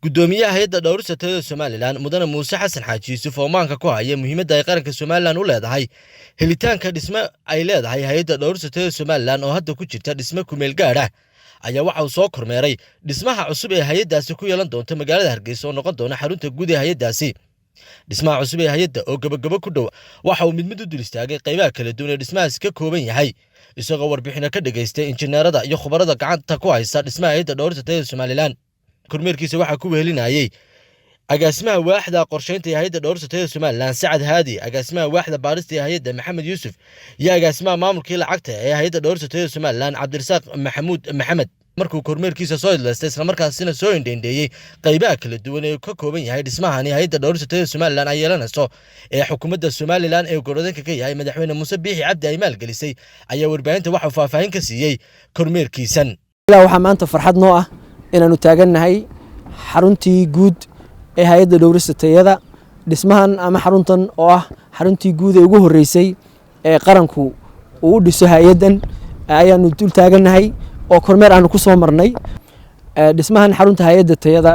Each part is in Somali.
Gudoomiyaha hay-adda dhowrista tayada Somaliland, Mudane Muuse Xasan Xaaji Yuusuf, oo maanka ku haya muhiimadda ay qaranka Somaliland u leedahay helitaanka dhisme ay leedahay hay-adda dhowrista tayada Somaliland oo hadda ku jirta dhisme kumeel gaadh ah, ayaa waxa uu soo kormeeray dhismaha cusub ee hay-addaasi ku yeelan doonta magaalada Hargeysa oo noqon doona xarunta guud ee hay-addaasi. Dhismaha cusub ee hay-adda oo gabagabo ku dhow waxa uu mid mid u dul istaagay qaybaha kala duwan ee dhismahaasi ka kooban yahay, isagoo warbixino ka dhegaystay injineerada iyo khubarada gacanta ku haysa dhismaha hay-adda dhowrista tayada Somaliland. Kormeerkiisa waxaa ku wehelinayey agaasimaha waaxda qorsheynta ee hay-adda dhowrista tayada Somaliland, Sacad Haadi, agaasimaha waaxda baarista ee hay-adda, Maxamed Yuusuf, iyo agaasimaha maamulkii lacagta ee hay-adda dhowrista tayada Somaliland, Cabdirasaaq Maxamuud Maxamed. Markuu kormeerkiisa soo idlaystay, islamarkaasina soo indheindheeyey qaybaha kala duwan ee ka kooban yahay dhismahani hay-adda dhowrista tayada Somaliland ay yeelanayso ee xukuumadda Somaliland ee gorodeenka ka yahay Madaxweyne Muuse Biixi Cabdi ay maalgelisay, ayaa warbaahinta waxauu faahfaahin ka siiyey kormeerkiisan. Waxaa maanta farxad noo ah inaanu taagannahay xaruntii guud ee hay-adda dhowrista tayada. Dhismahan ama xaruntan oo ah xaruntii guud ee ugu horreysay ee qaranku uu u dhiso hay-addan ayaanu dul taagannahay oo kormeer aanu ku soo marnay. Dhismahan xarunta hay-adda tayada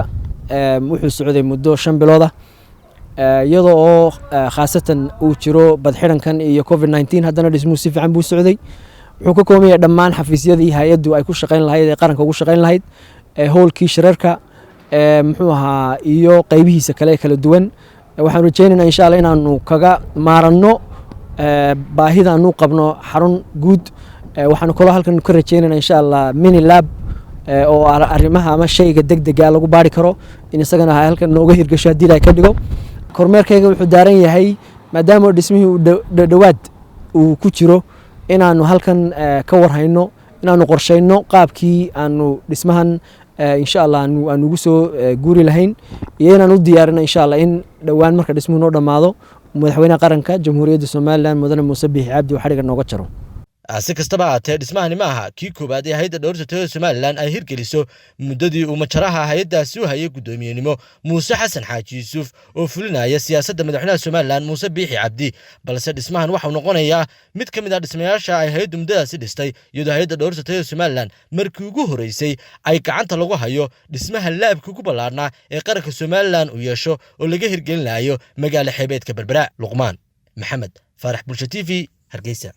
wuxuu socday muddo 5 bilood ah, iyadoo oo khaasatan uu jiro badxirankan iyo COVID-19, haddana dhismuhu si fiican buu socday. Wuxuu ka kooban yahay dhammaan xafiisyadii hay-addu ay ku shaqayn lahayd ee qaranka ugu shaqayn lahayd, howlkii shirarka, muxuu ahaa, iyo qaybihiisa kale kala duwan. Waxaan rajeynaynaa, insha Allah, inaanu kaga maaranno baahidaanu qabno xarun guud. Waxaanu kaloo halkan ka rajeynaynaa, insha Allah, mini lab oo arrimaha ama shayga deg dega lagu baari karo in isagana halkan nooga hirgasho haddii Ilahay ka dhigo. Kormeerkayga wuxuu daaran yahay, maadaama dhismihii uu dhowaad uu ku jiro, inaanu halkan ka warhayno, inaanu qorshayno qaabkii aanu dhismahan, insha Allah, aan ugu soo guuri lahayn iyo inaan u diyaarino, insha Allah, in dhowaan marka dhismuhu noo dhammaado Madaxweynaha Qaranka Jamhuuriyadda Somaliland, Mudane Muuse Biixi Cabdi, uu xadhigga nooga jaro. Si kastaba haatee, dhismahani ma aha kii koowaad ee hay-adda dhowrista tayada Somaliland ay hirgeliso muddadii uu majaraha hay-addaasi u hayay guddoomiyenimo Muuse Xasan Xaaji Yuusuf oo fulinaya siyaasadda Madaxweynaha Somaliland Muuse Biixi Cabdi, balse dhismahan waxau noqonayaa mid ka mid ah dhismayaasha ay hay-addu muddadaasi dhistay, iyadoo hay-adda dhowrista tayada Somaliland markii ugu horreysay ay gacanta lagu hayo dhismaha laabka ugu ballaarnaa ee qaranka Somaliland uu yeesho oo laga hirgelinayo magaalo xeebeedka Berbera. Luqmaan Maxamed Faarax, Bulsho TV, Hargeysa.